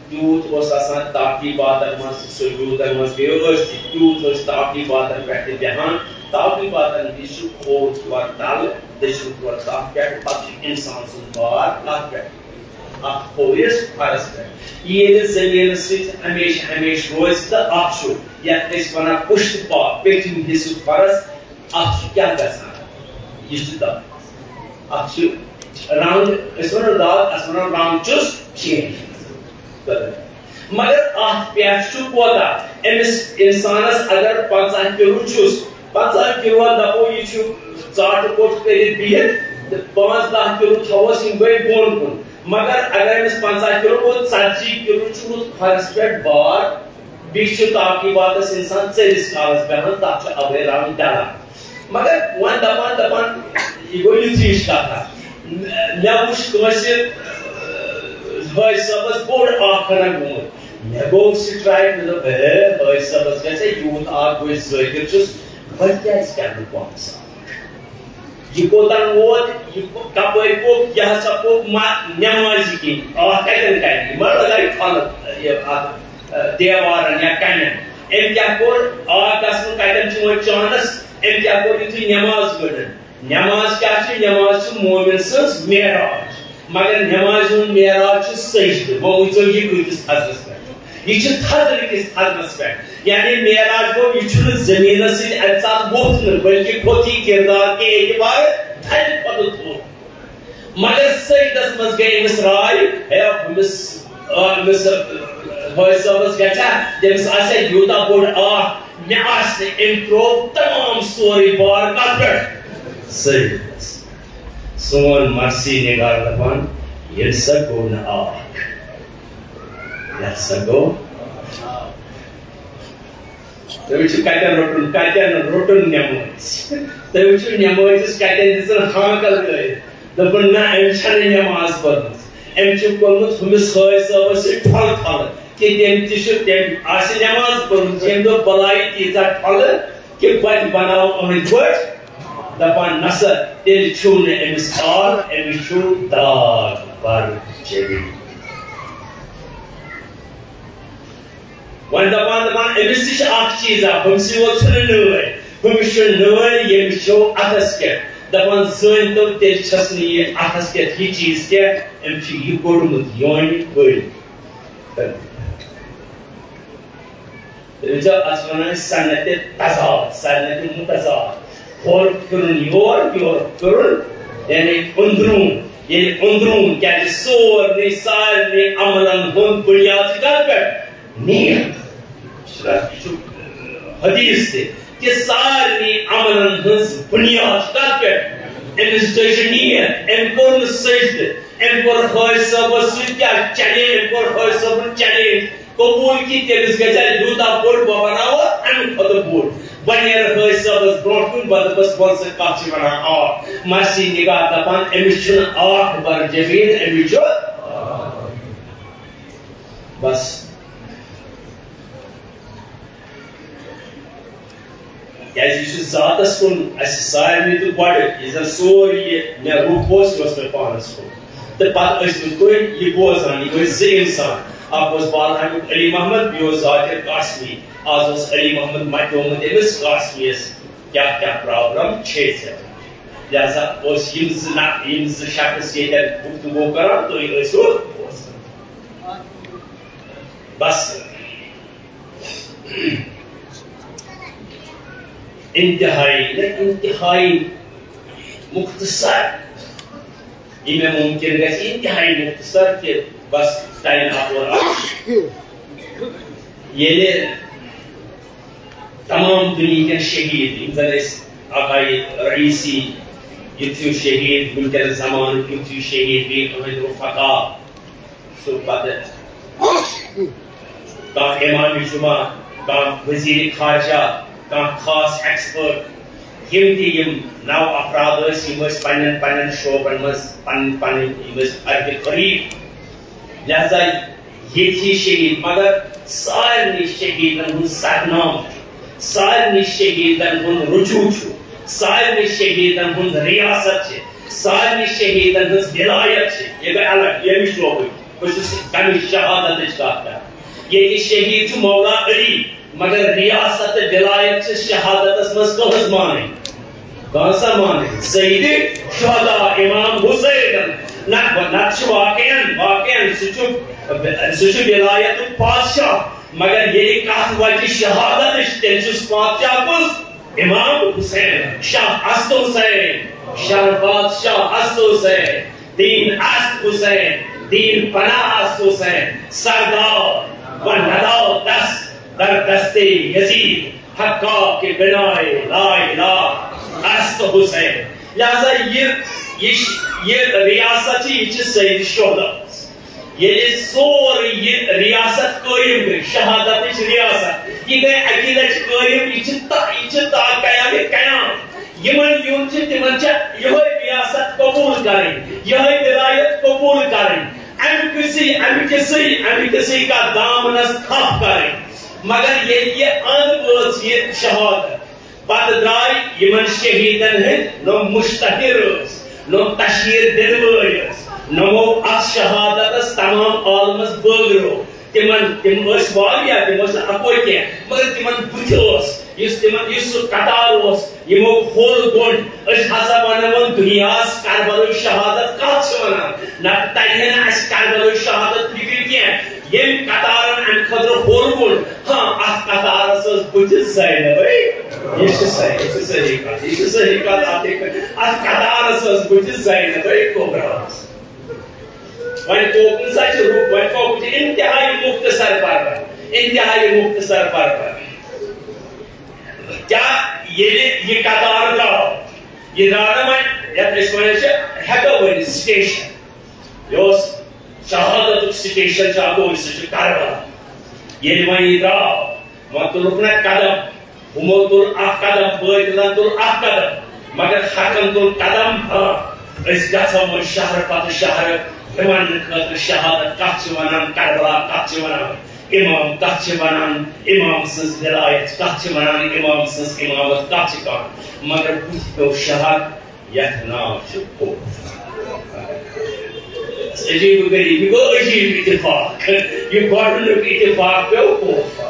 تیوٗت اوس آسان تعقیباتن منٛز، سجوٗدن منٛز گٔیو أسۍ تہِ، تیوٗت ٲسۍ تعقیباتن پٮ۪ٹھ تہِ بیٚہان، تاوٕے واتان، یہِ چھُ کھووُر ژور تَلہٕ، دٔچھُن ژور تَتھ پٮ۪ٹھ، پَتہٕ چھُ اِنسان سُنٛد بار کَتھ پٮ۪ٹھ؟ اَتھ کھوورِس کھۄرَس پٮ۪ٹھ۔ ییٚلہِ زٔمیٖنَس سۭتۍ ہمیشہِ ہمیشہِ روزِ تہٕ اَتھ چھُ، یَتھ أسۍ وَنان پُشت پاک، پیٚٹھِم حِصہٕ کھۄرَس، اَتھ چھُ کیٛاہ گژھان؟ یُس یہِ دَ-، اَتھ چھُ رنٛگ، أسۍ وَنو داغ، اَتھ وَنو رنٛگ چھُس change گژھان۔ مگر اَتھ پٮ۪ٹھ چھُ کوتاہ؟ أمِس اِنسانَس اگر پنٛژاہ کِلوٗ چھُس، پنٛژاہ کِلوٗ دَپو یہِ چھُ ژاٹہٕ کوٚٹ کٔرِتھ بِہِتھ، تہٕ پانٛژھ دَہ کِلوٗ تھاووس یِم گٔے بۄن کُن۔ مگر اگر أمِس پنٛژاہ کِلوٗ گوٚو، ژَتجی کِلوٗ چھُ ہُتھ کھۄرَس پٮ۪ٹھ بار، بیٚیہِ چھُ تاکہِ واتَس اِنسان ژٔرِس کالَس بیٚہوان، تَتھ چھُ اَوَے رنٛگ ڈَلان۔ مگر وۄنۍ دَپان دَپان، یہِ گوٚو یُتھُے ہِش کَتھا۔ مےٚ وُچھ کٲنٛسہِ، حٲج صٲبَس بوٚڑ آکھ ہنا گوٚمُت۔ مےٚ گوٚو strike، مےٚ دوٚپ، ہے، حٲج صٲبَس گژھِ یوٗت آکھ، بہٕ ذٲکِر چھُس، بہٕ کیٛازِ کَرٕ نہٕ پانَس آکھ؟ یہِ کوٚتَن ووت، یہِ کو-، کَپٲرۍ پوٚک، یہِ ہسا پوٚک ما-، نٮ۪مازِ کِنۍ۔ آکھ کَتٮ۪ن کَرِ؟ یہِ ما لَگایہِ پھَلہٕ، یہِ اَتھ، دیوارَن یا کَنٮ۪ن۔ أمۍ کیٛاہ کوٚر؟ آکھ گژھنُک کَتٮ۪ن چھُ وۄنۍ chance؟ أمۍ کیٛاہ کوٚر؟ یُتھُے نٮ۪ماز پٔرٕن۔ نٮ۪ماز کیٛاہ چھِ؟ نٮ۪ماز چھِ مومِن سٕنٛز معراج۔ مگر نٮ۪مازِ ہُنٛد معراج چھُ سجدٕ۔ وۄنۍ وٕچھو یہِ کۭتِس تھزرَس پٮ۪ٹھ۔ یہِ چھُ تھزرٕ کِس تھزرَس پٮ۪ٹھ۔ یعنی معراج گوٚو، یہِ چھُنہٕ زٔمیٖنَس سۭتۍ اَمہِ ساتہٕ ووٚتھ نہٕ، بلکہِ کھوٚت یہِ کِردار کہِ اعتبارٕ تھدِ کھۄتہٕ تھوٚد۔ مگر سجدَس منٛز گٔے أمِس راے، ہے، أمِس، آ، أمِس، آ، حٲج صٲبَس گژھِ ہا، تٔمِس آسہِ ہا یوٗتاہ بوٚڑ آکھ، مےٚ آسہِ نہٕ، أمۍ ترٛوو تمام سورُے بار کَتھ پٮ۪ٹھ؟ سجدَس۔ سون مرثی نگار دَپان، ییٚلہِ سا گوٚو نہٕ آکھ، یَتھ سا گوٚو۔ تُہۍ وٕچھِو کَتٮ۪ن روٚٹُن، کَتٮ۪ن روٚٹُن نٮ۪مٲزۍ۔ تُہۍ وٕچھِو نٮ۪مٲزِس کَتٮ۪ن دِژٕن ہانکَل لٲیِتھ۔ دوٚپُن، نہ، أمۍ چھَنہٕ نٮ۪ماز پٔرمٕژ۔ أمۍ چھُ کوٚرمُت ہُمِس حٲج صٲبَس سۭتۍ ٹھۄلہٕ ٹھۄلہٕ، کہِ تٔمۍ تہِ چھُ، تٔمۍ آسہِ نٮ۪ماز پٔرمٕژ، ییٚمہِ دۄہ بَلایہِ تیٖژاہ ٹھۄلہٕ کہِ بہٕ تہِ بَناوٕ أہٕنٛدۍ پٲٹھۍ۔ دَپان، نہ سا، تیٚلہِ چھُو نہٕ أمِس آب، أمِس چھُو داغ بَر چیٚوِتھ۔ وۄنۍ دَپان، دَپان، أمِس تہِ چھِ اَکھ چیٖز اَکھ، ہُمسٕے یوت چھُنہٕ نٲلۍ، ہُمِس چھُ نٲلۍ، ییٚمِس چھُ اَتھَس کٮ۪تھ۔ دَپان، زٲنۍ تو، تیٚلہِ چھَس نہٕ یہِ اَتھَس کٮ۪تھ یہِ چیٖز کینٛہہ، أمۍ چھُ یہِ کوٚڑمُت یونہِ پٔرۍ۔ تٔمِس چھِ اَتھ وَنان صنعتِ تضاد، صنعتِ متضاد۔ ہورٕ پھِرُن یور، یورٕ پھِرُن، یعنی أنٛدروٗن۔ ییٚلہِ أنٛدروٗن، کیٛازِ سورنٕے، سارنٕے عملن ہُنٛد بُنیاد چھُ کَتھ پٮ۪ٹھ؟ نیت۔ یہِ چھُ حدیث تہِ کہِ سارنٕے عملن ہٕنٛز بُنیاد چھِ کَتھ پٮ۪ٹھ؟ أمِس دٔج نیت، أمۍ کوٚر نہٕ سجدٕ، أمۍ کوٚر حٲج صٲبَس سۭتۍ کیٛاہ؟ Challenge، أمۍ کوٚر حٲج صٲبُن challenge۔ قبوٗل کہِ تٔمِس گژھِ ہا یوٗتاہ بوٚڑ، بہٕ بَناوٕ اَمہِ کھۄتہٕ بوٚڑ۔ بہٕ نیرٕ حٲج صٲبَس برونٛٹھ کُن، بہٕ دَپَس، وَل سا کَتھ چھِ وَنان آکھ؟ مرثی نگار دَپان، أمِس چھُنہٕ آکھ بَر جمیٖن، أمِس چھُ بَس۔ کیٛازِ یہِ چھُ ذاتَس کُن اَسہِ سارنٕے تہٕ گۄڈٕ، یہِ زَن سورُے یہِ مےٚ روٚف اوس، یہِ اوس مےٚ پانَس کُن۔ تہٕ پَتہٕ ٲسۍ مٕتۍ تُہۍ یہِ بوزان، یِم ٲسۍ زٕ اِنسان۔ اَکھ اوس بالہٕ ہامیُک علی محمد، بیٚیہِ اوس ذاکر قاسمی۔ آز اوس علی محمد مَتیومُت أمِس قاسمیَس، کیٛاہ کیٛاہ problem چھے ژےٚ؟ لہذا اوس یِم زٕ نہ-، یِم زٕ شخص ییٚتٮ۪ن گفتگو کران، تُہۍ ٲسِو بوزان۔ بس۔ انتہائی، نہ، انتہائی مختصر۔ یہِ مےٚ ممکن گژھِ انتہائی مختصر تہِ، بس time اپور اکھ۔ ییٚلہِ تمام دُنیہٕکٮ۪ن شہیٖد، یِم زن أسۍ آقای رئیسی، یُتھ ہیوٗ شہیٖد، وٕنکیٚنس زمانُک یُتھ ہیوٗ شہیٖد، بیٚیہِ أہٕنٛدۍ رفقا، سُہ پتہٕ کانٛہہ امام جمعہ، کانٛہہ وزیر خارجہ، کانٛہہ خاص expert، یِم تہِ یِم نو افراد ٲسۍ، یِم ٲسۍ پننٮ۪ن پننٮ۪ن شعبن منٛز پنٕنۍ پنٕنۍ، یِم ٲسۍ اہلِ قریب۔ لہذا ییٚتہِ چھِ شہیٖد، مگر سارنٕے شہیٖدن ہُنٛد سرنام چھُ، سارنٕے شہیٖدن ہُنٛد رجوع چھُ، سارنٕے شہیٖدن ہُنٛد ریاست چھِ، سارنٕے شہیٖدن ہٕنٛز ولایت چھِ۔ یہِ گٔے الگ، ییٚمہِ شعبٕچ۔ بہٕ چھُس تَمِچ شہادتٕچ کَتھ کران۔ ییٚتہِ شہیٖد چھُ مولا علی، مگر ریاست تہٕ ولایت چھِ شہادتس منٛز کٕہٕنٛز مانٕنۍ؟ کانٛہہ سا مانٕنۍ؟ سید شہدا امام حسین۔ نہ، نہ چھُ واقعاً، واقعاً سُہ چھُ، سُہ چھُ ولایتُک بادشاہ، مگر ییٚلہِ کتھ وتہِ شہادتٕچ، تیٚلہِ چھُس بادشاہ کُس؟ امام حسین، شاہ است حسین، شاہ بادشاہ است حسین، دین است حسین، دین پناہ است حسین، سردار و ندار دست در دست یزید، حقا که بنای لا اله است حسین۔ لہذا یہ، یہ، یہ ریاست چھِ، یہ چھِ سید شہدا۔ ییٚلہِ سورُے یہِ ریاست قٲیِم گٔے، شہادتٕچ ریاست، یہِ گٔے اَکی لَٹہِ قٲیِم، یہِ چھِ تا-، یہِ چھِ تا قیام قیام۔ یِمن یُن چھِ، تِمن چھےٚ یِہوٚے ریاست قبوٗل کَرٕنۍ، یِہوٚے ولایت قبوٗل کَرٕنۍ، اَمہِ کِسٕے، اَمہِ کِسٕے، اَمہِ کِسٕے کَتھ دامنَس تھپھ کَرٕنۍ۔ مگر ییٚلہِ یہِ اَنٛد وٲژ یہِ شہادت، پتہٕ درٛاے یِمن شہیٖدن ہٕنٛدۍ نۄم مُشتہر ٲسۍ، نۄم تشہیٖر دِنہٕ وٲلۍ ٲسۍ، نۄمو اتھ شہادتس تمام عالمس بٲگرو۔ تِمن، تِم ٲسۍ واریاہ، تِم ٲسۍ نہٕ اکوے کینٛہہ، مگر تِمن بُتھِ اوس، یُس تِمن، یُس سُہ قطار اوس، یِمو پھوٚل گوٚنٛڈ۔ أسۍ ہسا ونو وۄنۍ دُنیاہس کربلٕچ شہادت کتھ چھِ ونان، نتہٕ ترِ ہے نہٕ اسہِ کربلٕچ شہادت فکرِ کینٛہہ۔ ییٚمۍ قطارن امہِ خٲطرٕ ہُر وُر، ہاں، اتھ قطارس ٲس بُتھِ زینبے۔ یہِ چھِ صحیح، یہِ چھِ صحیح کتھ، یہِ چھِ صحیح کتھ۔ اتھ، اتھ قطارس ٲس بُتھِ زینبے کبریٰ۔ وۄنۍ کوٚت نہٕ سا چھِ رُک، وۄنۍ کوٚت چھِ انتہائی مختصر پرپر، انتہائی مختصر پرپر۔ کیٛاہ ییٚلہِ یہِ قطار درٛاو، یہِ درٛاو نہ وۄنۍ یتھ أسۍ ونان چھِ، ہٮ۪کو ؤنِتھ، سٹیشن، یہِ اوس شہادتُک سٹیشن چھُ اَپٲرۍ، سُہ چھُ کربلا۔ ییٚلہِ وۄنۍ یہِ درٛاو، وۄنۍ تُلُکھ نہ قدم، ہُمو تُل اکھ قدم، بٲطلن تُل اکھ قدم، مگر حقن تُل قدم۔ ہاں، أسۍ گژھو وۄنۍ شہرٕ پتہٕ شہرٕ، یہِ وننہٕ خٲطرٕ شہادت کتھ چھِ ونان، کربلا کتھ چھِ ونان، امام کتھ چھِ ونان، امام سٕنٛز ولایت کتھ چھِ ونان، امام سٕنٛز امامت کتھ چھِ کران۔ مگر بُتھِ پیوٚو شہر، یتھ ناو چھُ کوفہ۔ عجیب و غریب، یہِ گوٚو عجیب اتفاق۔ یہِ گۄڈٕنیُک اتفاق پیوٚو کوفہ۔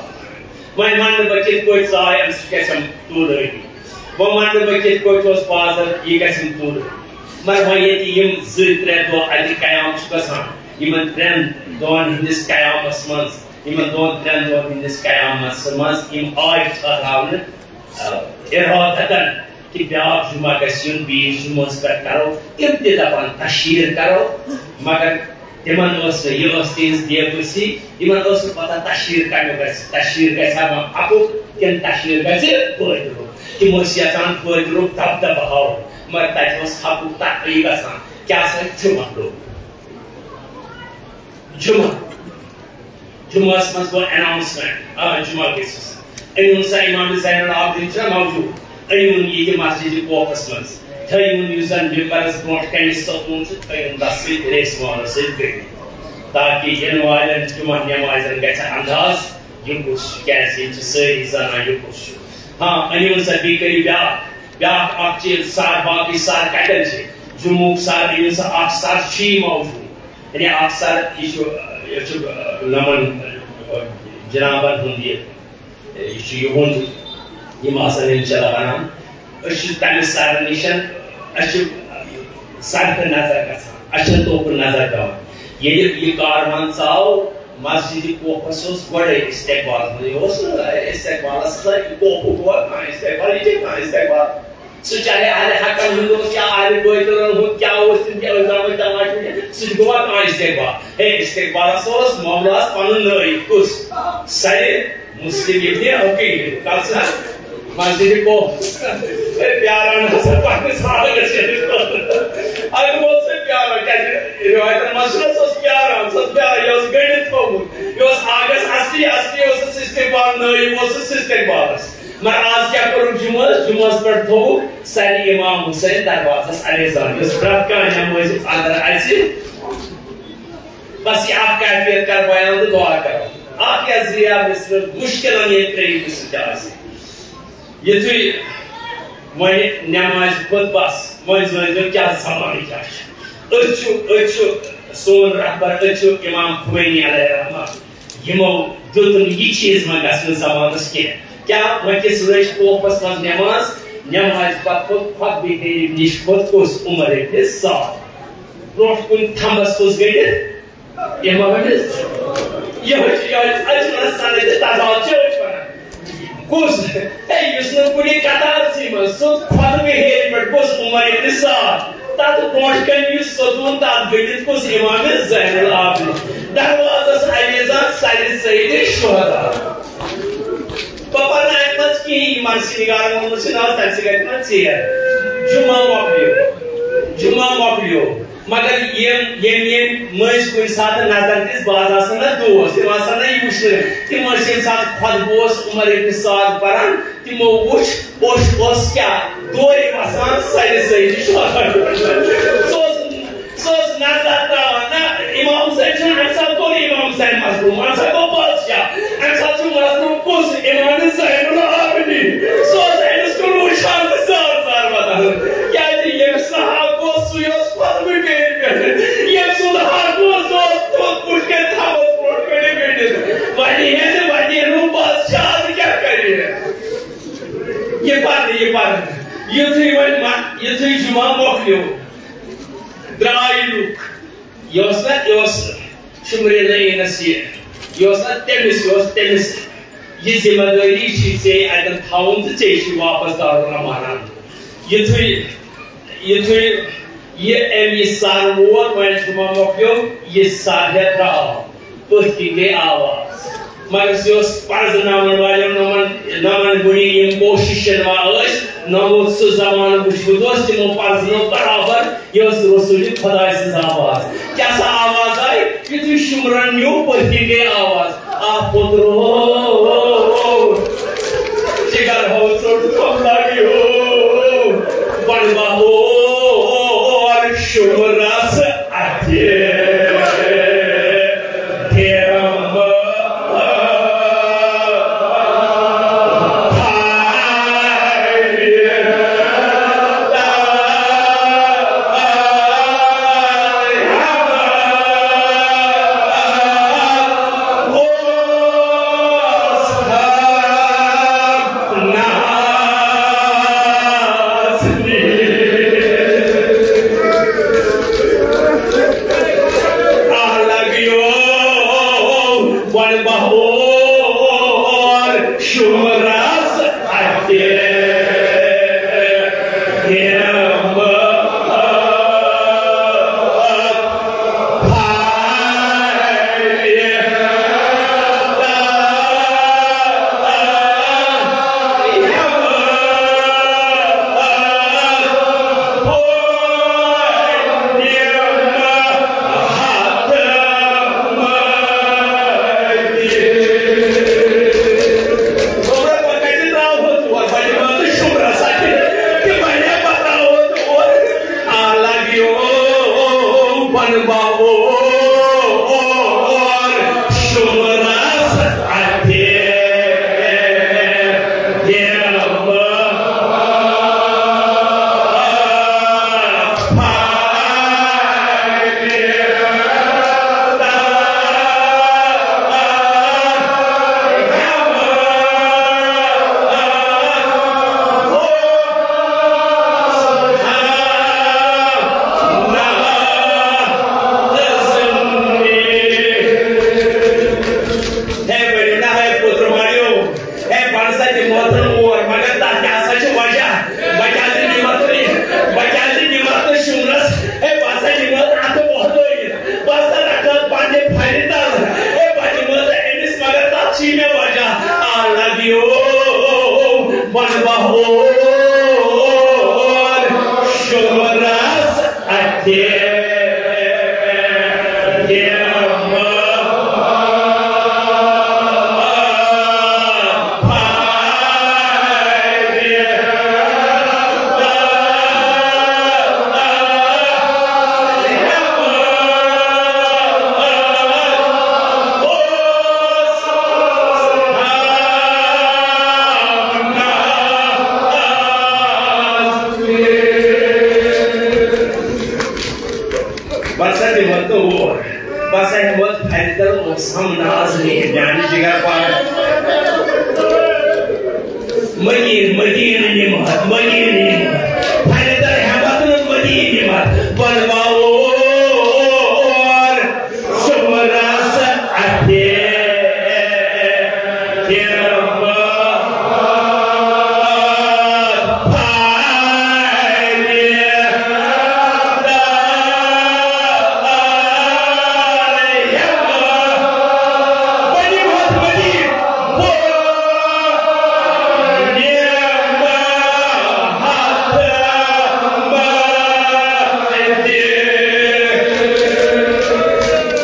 وۄنۍ ونہٕ نہٕ بہٕ کِتھ پٲٹھۍ ژاے أمِس گژھن توٗلٲنی۔ وۄنۍ ونہٕ نہٕ بہٕ کِتھ پٲٹھۍ اوس بازر، یہِ گژھن توٗلٲنی۔ مگر وۄنۍ ییٚتہِ یِم زٕ ترٛےٚ دۄہ اتہِ قیام چھُ گژھان، یِمن ترٛٮ۪ن دۄہن ہٕنٛدِس قیامس منٛز، یِمن دۄن ترٛٮ۪ن دۄہن ہٕنٛدِس قیامس منٛز یِم آے ٹھہراونہٕ، آ، ارادتن، کہِ بیٛاکھ جمعہ گژھِ یُن، بیٚیِس جمعہس پٮ۪ٹھ کرو، تِم تہِ دپان تشہیٖر کرو، مگر تِمن ٲس نہٕ، یہِ ٲس تِہنٛز بے بسی، یِمن ٲس نہٕ پتہ تشہیٖر کمیُک گژھِ، تشہیٖر گژھِ ہا وۄنۍ حقُک کِنہٕ تشہیٖر گژھِ بٲطلُک۔ تِم ٲسۍ یژھان بٲطلُک دبدبہٕ ہاوُن، مگر تتہِ اوس حقُک تقوی گژھان۔ کیٛاہ سا جمعہ لوٚگ؟ جمعہ۔ جمعہس منٛز گوٚو اناؤنسمنٹ، آ، جمعہ گٔژھِو سا۔ أنِو سا امام زین العابدین چھُنہ موجود، أنِو یہِ تہِ مسجد کوفس منٛز۔ تھٲیِو یُس زن ممبرس برونٛٹھ کنہِ ستوُن چھُ، تھٲیِو تس سۭتۍ ریسوانس سۭتۍ گٔنڈِتھ، تاکہِ یِنہٕ والٮ۪ن جمعہ نمازن گژھِ انداز، یہِ کُس چھُ، کیازِ یِم چھِ سٲری زانان یہِ کُس چھُ۔ ہاں، أنِو سا بیٚیہِ کٔرِو بیٛاکھ، بیٛاکھ اکھ چیٖز، سر، باقٕے سر کتٮ۪ن چھِ؟ جمعُک سر، أنِو سا اکھ سر چھُ یی موجود۔ یعنی اکھ سر، یہِ چھُ، یہِ چھُ، نمن، جنابن ہُنٛد یہِ، یہِ چھُ یِہُنٛد، یِم آسن انشاءاللہ ونان۔ أسۍ چھِ تمہِ سرٕ نِش، أسۍ چھِ سرٕ تہٕ نظر گژھان، اَسہِ چھےٚ توکُن نظر پٮ۪وان۔ ییٚلہِ یہِ کاروان ژاو مسجد کوفس، اوس گۄڈے استقبال، یہِ اوس نہٕ استقبالس، کوفُک اوس کانٛہہ استقبال، یہِ چھِ کانٛہہ استقبال۔ سُہ چاہے اہل حقن ہُنٛد اوس یا اہل بٲطلن ہُنٛد، کیٛاہ اوس، تِم کیٛاہ ٲسۍ درٛامٕتۍ تماشہٕ وٕچھِنۍ، سُہ تہِ گوٚوا کانٛہہ استقبال۔ ہے، استقبالس اوس مولاہس پنُن نٲیِب، کُس؟ سرِ مسلم ابن عقیل۔ کر سا مسجد کو، ہے، پیاران ہسا پننِس حالس چھِ۔ اگر اوس سُہ پیاران، کیٛازِ روایتن منٛز چھُنہ سُہ اوس پیاران، سُہ اوس پیاران، یہِ اوس گٔنڈِتھ تھوٚومُت، یہِ اوس آگس اصلی، اصلی اوسُس استقبال، نٲیِب اوسُس استقبالس۔ مگر آز کیٛاہ کوٚرُکھ جمعس؟ جمعس پٮ۪ٹھ تھوٚوُکھ سرِ امام حسین دروازس علیہ السلام، یُس پرٛٮ۪تھ کانٛہہ نمٲزِ اندر اژِ، بس یہِ اکھ کیفیت کر بیان تہٕ دعا کرو۔ اکھ یا زٕ یا مِصرٕ مُشکِلن ییٚلہِ ترٛیٚیِمہِ سۭتۍ آسہِ۔ یُتھُے وۄنۍ نمازِ کھوٚت بس، وۄنۍ زٲنۍزیو کیٛاہ زمانہٕ کیٛاہ چھُ۔ أتھۍ چھُ، أتھۍ چھُ سون رہبر، أتھۍ چھُ امام خمینی علیہ رحمہ۔ یِمو دیُتُن یہِ چیٖز ما گژھِ نہٕ زمانَس کینٛہہ؟ کیٛاہ وۄنۍ کِس رٔچھ کوفَس منٛز نٮ۪ماز، نٮ۪مازِ پتہٕ کھوٚت خۄطبہِ غریٖب نِش کھوٚت کُس؟ عمر ابن سعد۔ برونٛٹھ کُن تھمبس کُس گٔنڈِتھ؟ امام ابن سعد۔ یِہوٚے چھُ، یِہوٚے چھُ، أسۍ چھِ وَنان سند تضاد چھِ أسۍ وَنان۔ کُس؟ ہے، یُس نہٕ کُنہِ قطارسٕے منٛز، سُہ خۄطبہِ ہیٚرِ پٮ۪ٹھ کُس؟ عمر ابن سعد۔ تَتھ برونٛٹھ کَنہِ یُس ستوٗن، تَتھ گٔنٛڈِتھ کُس؟ امام زین العابدین۔ دروازس علیزہ سرِ سید شہدا۔ بہٕ پَرناوَکھ نہٕ کِہیٖنۍ، یہِ مرثی نگارن ووٚنمُت چھُ نہ، تَمہِ سۭتۍ گژھِ نہ ژیر۔ جمعہ مۄکلیو، جمعہ مۄکلیو۔ مگر یِم، ییٚمۍ، ییٚمۍ مٔنٛزۍ کُنہِ ساتہٕ نظر دِژ، باز آسن نہ دوس، تِم آسن نہ یہِ وٕچھنہٕ۔ تِم ٲسۍ ییٚمہِ ساتہٕ خۄطبہٕ اوس عمر ابن سعد پران، تِمو وٕچھ، اوٚش اوس کیٛاہ؟ دورِ وسان سرِ سید شہدا۔ سُہ اوس، سُہ اوس نظر تراوان، نہ، امام حسین چھُنہٕ، اَمہِ ساتہٕ گوٚو نہٕ امام حسین مظلوم، اَمہِ ساتہٕ گوٚو بادشاہ۔ اَمہِ ساتہٕ چھُ مظلوم کُس؟ امام زین العابدین۔ سُہ اوس أمِس کُن وٕچھان تہٕ زار زار ودان۔ کیٛازِ ییٚمہِ صحابہٕ اوس، سُے اوس خۄطبہٕ بیٚیہِ پٮ۪ٹھ۔ ییٚمہِ سُنٛد حق اوس، سُہ اوس تھوٚد پُٹھ کَنہِ تھاوَس برونٛٹھ کَنہِ گٔنٛڈِتھ۔ وۄنۍ یی ہے نہٕ، وۄنۍ یی نہٕ بادشاہ، اَدٕ کیٛاہ کَرِ؟ یہِ پَرنہٕ، یہِ پَرنہٕ۔ یُتھُے وۄنۍ ما-، یُتھُے جُمعہ مۄکلیو، درٛاے لُکھ۔ یہِ اوس نہ، یہِ اوس شُمرِ نعیٖنَس یہِ، یہِ اوس نہ تٔمِس، یہِ اوس تٔمِس۔ یہِ ذمہ دٲری چھِ ژےٚ اَتٮ۪ن تھاوُن تہٕ ژےٚ چھِ واپس دارالرحمان اَنُن۔ یُتھُے، یُتھُے یہِ أمۍ یہِ سَر ووت، وۄنۍ چھُ ما مۄکلیو، یہِ سَر ہٮ۪تھ درٛاو، پٔتھۍ کِنۍ گٔے آواز۔ مگر یہِ اوس پرزناون والٮ۪ن نمن، نمن گُنی یِم کوشش شنوا ٲسۍ، نہ ووت سُہ زمانہٕ وٕچھمُت اوس تِمو پرزنو برابر، یہِ ٲس رسول خداے سٕنٛز آواز۔ کیٛاہ سا آواز آیہِ؟ یُتھُے شُمرن نیوٗ، پٔتھۍ کِنۍ گٔے آواز، آ پوٚترو، جگر ہو ژوٚٹ کوٚم لگیو، بنبہور شُمرس اَتھِ۔ لگیو بنبہور شُمرس اَتھِ۔ ہے، ؤنِو نا، ہے، پوٚتُر ماریو۔ ہے، بہٕ ہسا دِمہٕ ہتن اور، مگر تتھ تہِ ہسا چھِ وجہ۔ بہٕ کیازِ نِمہٕ ہتہٕ، بہٕ کیازِ نِمہٕ ہتہٕ شُمرس؟ ہے، بہٕ ہسا نِمہٕ ہتہٕ اتھٕ وۄہلٲوِتھ۔ بہٕ ہسا رٹہٕ ہتہٕ پننہِ پھرِ تل۔ ہے، بہٕ دِمہٕ ہتہٕ أمِس، مگر تتھ چھِ مےٚ وجہ۔ آ لگیو بنبہور شُمرس اَتھِ۔ بہٕ ہسا دِمہٕ ہتہٕ اور۔ بس احمد حیدر اوس ہم ناز نہیں جان جگر پان۔ مدین، مدین نمت، مدین نمت۔ حیدر احمد نو مدین نمت۔ بلواور سمرس اتے۔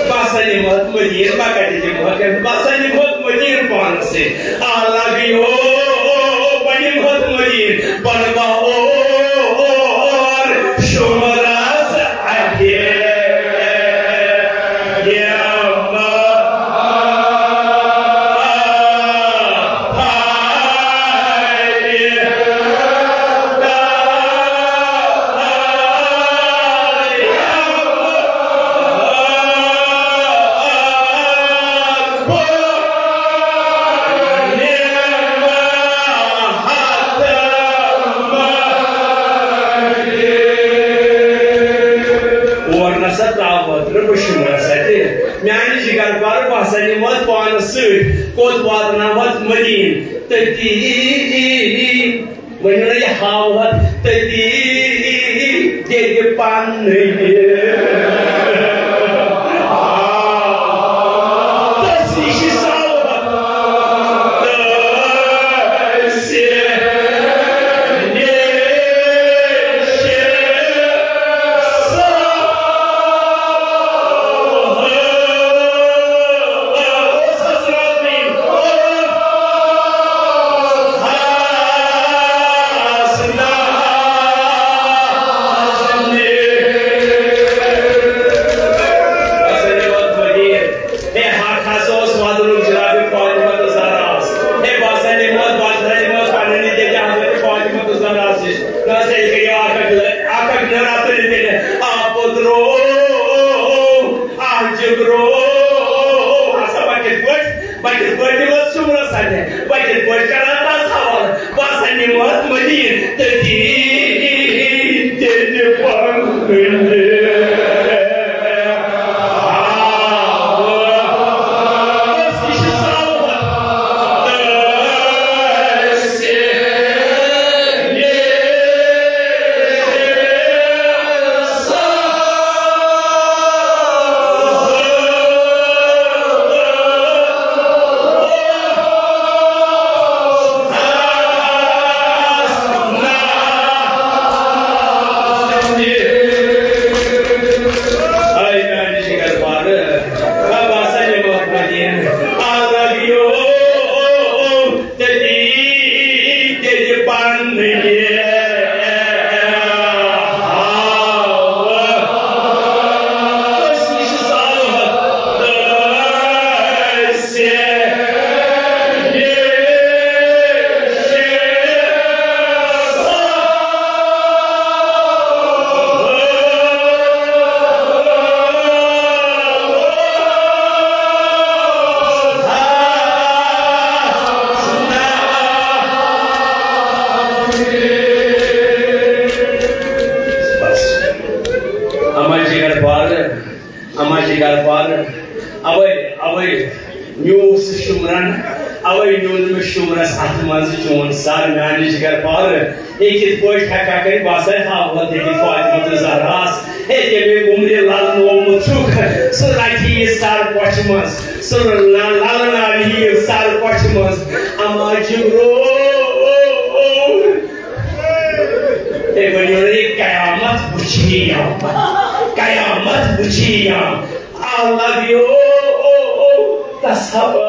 بس نمت مدین، بس نمت مدین پانس سۭتۍ۔ آ لگیو بنی محمدی بنوا اور شمرس اکے۔ اور نسا تراوت نہٕ بہٕ شُمرس اَتہِ۔ میانہِ جگر بار بہٕ ہسا نِمہٕ اَتھ پانس سۭتۍ۔ کوٚت واتناوتھ مدیٖنہٕ؟ تٔتی ؤنِو نا، یہِ ہاوہَتھ تٔتی دِلہِ پنٕنۍ۔ تٔژ نِش ساوہَتھ تٔژ نِش ساوہَتھ۔ ہے، حق ہسا اوس وَدنُک جناب فاطمہ تہٕ زہراہَس۔ ہے، بہٕ ہسا نِمہٕ، بہٕ ہسا نِمہٕ پننہِ تیٚلہِ حضرت فاطمہ تہٕ زہراہَس نِش۔ نہ حظ، تیٚلہِ کٔرِو اکھ اکھ لٲ-، اکھ اکھ نٔر اَتھ تُلِتھ تیٚلہِ۔ آ پوٚترو، آ جگرو، ہسا بہٕ کِتھ پٲٹھۍ بہٕ کِتھ پٲٹھۍ دِمس شُمرس اَتھِ؟ بہٕ کِتھ پٲٹھۍ کرٕ اَتھ حوالہٕ؟ بہٕ ہسا نِمہٕ اَتھ مدیٖنہٕ تٔتی دِلہِ پنٕنہِ۔ اما جگر پارٕ، اما جگر پارٕ، اوے، اوے نیوٗکھ سُہ شُمرن، اوے نیوٗن مےٚ شُمرس اَتھٕ منٛزٕ چون سر میانہِ جگر پارٕ۔ یہِ کِتھ پٲٹھۍ ہٮ۪کہٕ ہا کٔرِتھ؟ بہٕ ہسا ہاوہَتھ ییٚتہِ فاطمہ تہٕ زہراہَس۔ ہے، تٔمۍ عمرِ للنومُت چھُکھ، سُہ رَٹہِ یہِ سر کۄچھِ منٛز، سُہ لَ-، للناوِ یہِ سر کۄچھِ منٛز۔ اما جگرو، ہے، ؤنِو نہٕ یہِ قیامت وٕچھی یا، قیامت وٕچھی یا۔ I love you. That's how.